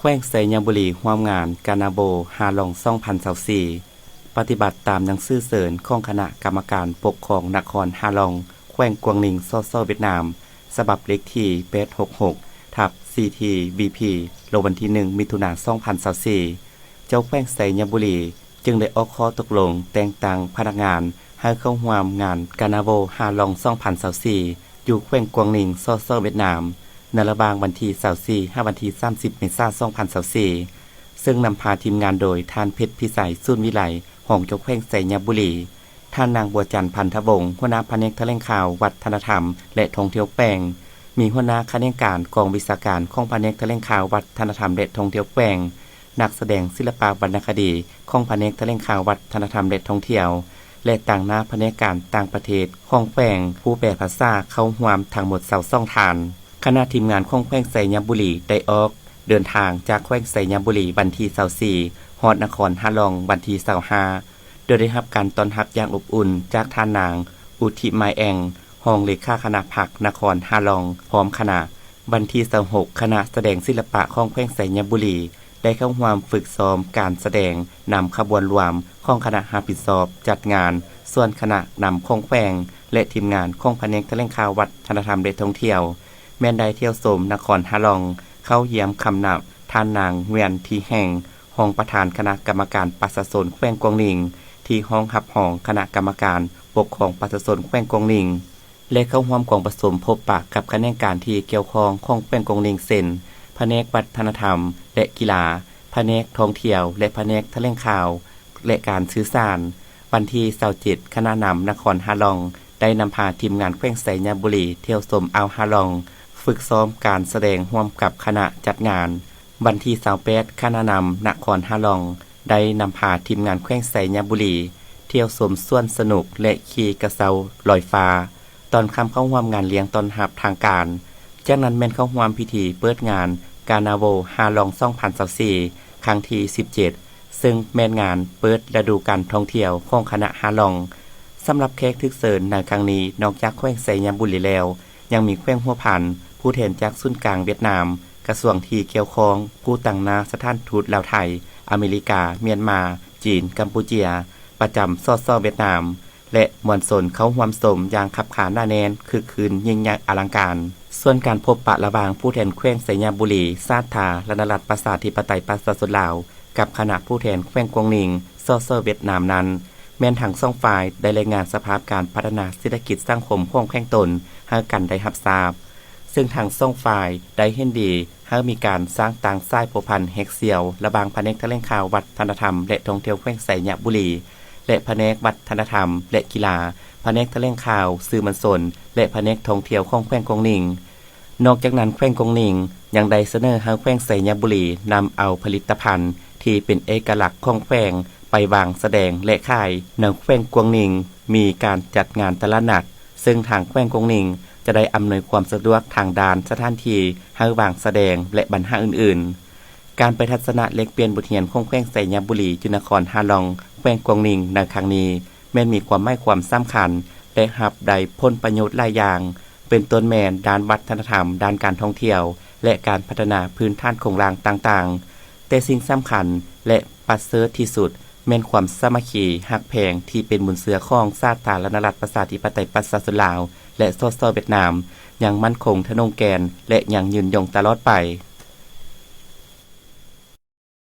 ແຂວງໄຊຍະບູລີຮ່ວມງານການາໂວຮາລອງສອງພັນຊາວສີ່ ປະຕິບັດຕາມໜັງສືເຊີນຂອງຄະນະກຳມະການປົກຄອງນະຄອນຮາລອງ ແຂວງກວາງນິງ ສສ ຫວຽດນາມ ສະບັບເລກທີແປດຫົກຫົກ ທັບ ຊີທີວີພີ ລົງວັນທີໜຶ່ງ ມິຖຸນາ ສອງພັນຊາວສີ່ ເຈົ້າແຂວງໄຊຍະບູລີ ຈຶ່ງໄດ້ອອກຂໍ້ຕົກລົງແຕ່ງຕັ້ງພະນັກງານໃຫ້ເຂົ້າຮ່ວມງານການາໂວຮາລອງສອງພັນຊາວສີ່ ຢູ່ແຂວງກວາງນິງ ສສ ຫວຽດນາມ ໃນລະຫວ່າງວັນທີຊາວສີ່ ຫາວັນທີສາມສິບ ເມສາ ສອງພັນຊາວສີ່ ເຊິ່ງນຳພາທີມງານໂດຍທ່ານ ເພັດພິໄສ ສູນວິໄລ ຮອງເຈົ້າແຂວງໄຊຍະບູລີ, ທ່ານນາງ ບົວຈັນ ພັນທະວົງ ຫົວໜ້າພະແນກຖະແຫຼງຂ່າວ ວັດທະນະທຳ ແລະ ທ່ອງທ່ຽວແຂວງ, ມີຫົວໜ້າຂະແໜງການກອງວິຊາການຂອງພະແນກຖະແຫຼງຂ່າວ ວັດທະນະທຳ ແລະ ທ່ອງທ່ຽວແຂວງ, ນັກສະແດງສິລະປະວັນນະຄະດີຂອງພະແນກຖະແຫຼງຂ່າວ ວັດທະນະທຳ ແລະ ທ່ອງທ່ຽວ ແລະ ຕາງໜ້າພະແນກການຕ່າງປະເທດຂອງແຂວງ, ຜູ້ແປພາສາເຂົ້າຮ່ວມທັງໝົດຊາວສອງທ່ານ. ຄະນະທີມງານຂອງແຂວງໄຊຍະບູລີໄດ້ອອກເດີນທາງຈາກແຂວງໄຊຍະບູລີວັນທີຊາວສີ່ ຮອດນະຄອນຮາລອງວັນທີຊາວຫ້າ ໂດຍໄດ້ຮັບການຕ້ອນຮັບຢ່າງອົບອຸ່ນຈາກທ່ານນາງ ອຸທິມາຍແອງ ຮອງເລຂາຄະນະພັກນະຄອນຮາລອງ ພ້ອມຄະນະ. ວັນທີຊາວຫົກ ຄະນະສະແດງສິລະປະຂອງແຂວງໄຊຍະບູລີ ໄດ້ເຂົ້າຮ່ວມຝຶກຊ້ອມການສະແດງນຳຂະບວນລວມຂອງຄະນະຮັບຜິດຊອບຈັດງານ, ສ່ວນຄະນະນຳຂອງແຂວງ ແລະ ທີມງານຂອງພະແນກຖະແຫຼງຂ່າວ ວັດທະນະທຳ ແລະ ທ່ອງທ່ຽວ ແມ່ນໄດ້ທ່ຽວຊົມນະຄອນຮາລອງ, ເຂົ້າຢ້ຽມຄຳນັບທ່ານນາງ ງວຽນ ທີແຮງ ຮອງປະທານຄະນະກຳມະການປະຊາຊົນແຂວງກວາງນິງ ທີ່ຫ້ອງຮັບຮອງຄະນະກຳມະການປົກຄອງປະຊາຊົນແຂວງກວາງນິງ ແລະ ເຂົ້າຮ່ວມກອງປະຊຸມພົບປະກັບຂະແໜງການທີ່ກ່ຽວຂ້ອງຂອງແຂວງກວາງນິງ ເຊັ່ນ ພະແນກວັດທະນະທຳ ແລະ ກິລາ, ພະແນກທ່ອງທ່ຽວ ແລະ ພະແນກຖະແຫຼງຂ່າວ ແລະ ການສື່ສານ. ວັນທີຊາວເຈັດ ຄະນະນຳນະຄອນຮາລອງ ໄດ້ນຳພາທີມງານແຂວງໄຊຍະບູລີທ່ຽວຊົມອ່າວຮາລອງ, ຝຶກຊ້ອມການສະແດງຮ່ວມກັບຄະນະຈັດງານ. ວັນທີຊາວແປດ ຄະນະນຳນະຄອນຮາລອງ ໄດ້ນຳພາທີມງານແຂວງໄຊຍະບູລີທ່ຽວຊົມສວນສະໜຸກ ແລະ ຂີ່ກະເຊົາລອຍຟ້າ. ຕອນຄ່ຳເຂົ້າຮ່ວມງານລ້ຽງຕ້ອນຮັບທາງການ, ຈາກນັ້ນແມ່ນເຂົ້າຮ່ວມພິທີເປີດງານການາໂວຮາລອງສອງພັນຊາວສີ່ ຄັ້ງທີສິບເຈັດ ເຊິ່ງແມ່ນງານເປີດລະດູການທ່ອງທ່ຽວຂອງຄະນະຮາລອງ. ສຳລັບແຂກຖືກເຊີນໃນຄັ້ງນີ້ ນອກຈາກແຂວງໄຊຍະບູລີແລ້ວ ຍັງມີແຂວງຫົວພັນ, ຜູ້ແທນຈາກສູນກາງຫວຽດນາມ, ກະຊວງທີ່ກ່ຽວຂ້ອງ, ຜູ້ຕາງໜ້າສະຖານທູດລາວໄທ, ອາເມລິກາ, ມຽນມາ, ຈີນ, ກຳປູເຈຍ ປະຈຳ ສສ ຫວຽດນາມ ແລະ ມວນຊົນເຂົ້າຮ່ວມຊົມຢ່າງຄັບຄາໜາແໜ້ນ, ຄຶກຄື້ນ, ຍິ່ງໃຫຍ່ອະລັງການ. ສ່ວນການພົບປະລະຫວ່າງຜູ້ແທນແຂວງໄຊຍະບູລີ, ສາທາລະນະລັດປະຊາທິປະໄຕປະຊາຊົນລາວ ກັບຄະນະຜູ້ແທນແຂວງກວາງນິງ, ສສ ຫວຽດນາມນັ້ນ ແມ່ນທັງສອງຝ່າຍໄດ້ລາຍງານສະພາບການພັດທະນາເສດຖະກິດສັງຄົມຂອງແຂວງຕົນໃຫ້ກັນໄດ້ຮັບຊາບ, ເຊິ່ງທັງສອງຝ່າຍໄດ້ເຫັນດີໃຫ້ມີການສ້າງຕັ້ງສາຍພົວພັນແຮກສ່ຽວລະຫວ່າງພະແນກຖະແຫຼງຂ່າວ ວັດທະນະທຳ ແລະ ທ່ອງທ່ຽວແຂວງໄຊຍະບູລີ ແລະ ພະແນກວັດທະນະທຳ ແລະ ກິລາ, ພະແນກຖະແຫຼງຂ່າວ, ສື່ມວນຊົນ ແລະ ພະແນກທ່ອງທ່ຽວຂອງແຂວງກວາງນິງ. ນອກຈາກນັ້ນ ແຂວງກວາງນິງຍັງໄດ້ສະເໜີໃຫ້ແຂວງໄຊຍະບູລີນຳເອົາຜະລິດຕະພັນທີ່ເປັນເອກະລັກຂອງແຂວງໄປວາງສະແດງ ແລະ ຂາຍໃນແຂວງກວາງນິງ, ມີການຈັດງານຕະຫຼາດນັດ, ເຊິ່ງທາງແຂວງກວາງນິງຈະໄດ້ອຳນວຍຄວາມສະດວກທາງດ້ານສະຖານທີ່ໃຫ້ວາງສະແດງ ແລະ ບັນຫາອື່ນໆ. ການໄປທັດສະນະແລກປ່ຽນບົດຮຽນຂອງແຂວງໄຊຍະບູລີຢູ່ນະຄອນຮາລອງ ແຂວງກວາງນິງໃນຄັ້ງນີ້ ແມ່ນມີຄວາມໝາຍຄວາມສຳຄັນ ແລະ ຮັບໄດ້ຜົນປະໂຫຍດຫຼາຍຢ່າງ, ເປັນຕົ້ນແມ່ນດ້ານວັດທະນະທຳ, ດ້ານການທ່ອງທ່ຽວ ແລະ ການພັດທະນາພື້ນຖານໂຄງລ່າງຕ່າງໆ, ແຕ່ສິ່ງສຳຄັນ ແລະ ປະເສີດທີ່ສຸດ ແມ່ນຄວາມສາມັກຄີຮັກແພງທີ່ເປັນມູນເຊື້ອຂອງສາທາລະນະລັດປະຊາທິປະໄຕປະຊາຊົນລາວ ແລະ ສສ ຫວຽດນາມ ຍັງໝັ້ນຄົງທະນົງແກ່ນ ແລະ ຍັງຍືນຍົງຕະຫຼອດໄປ.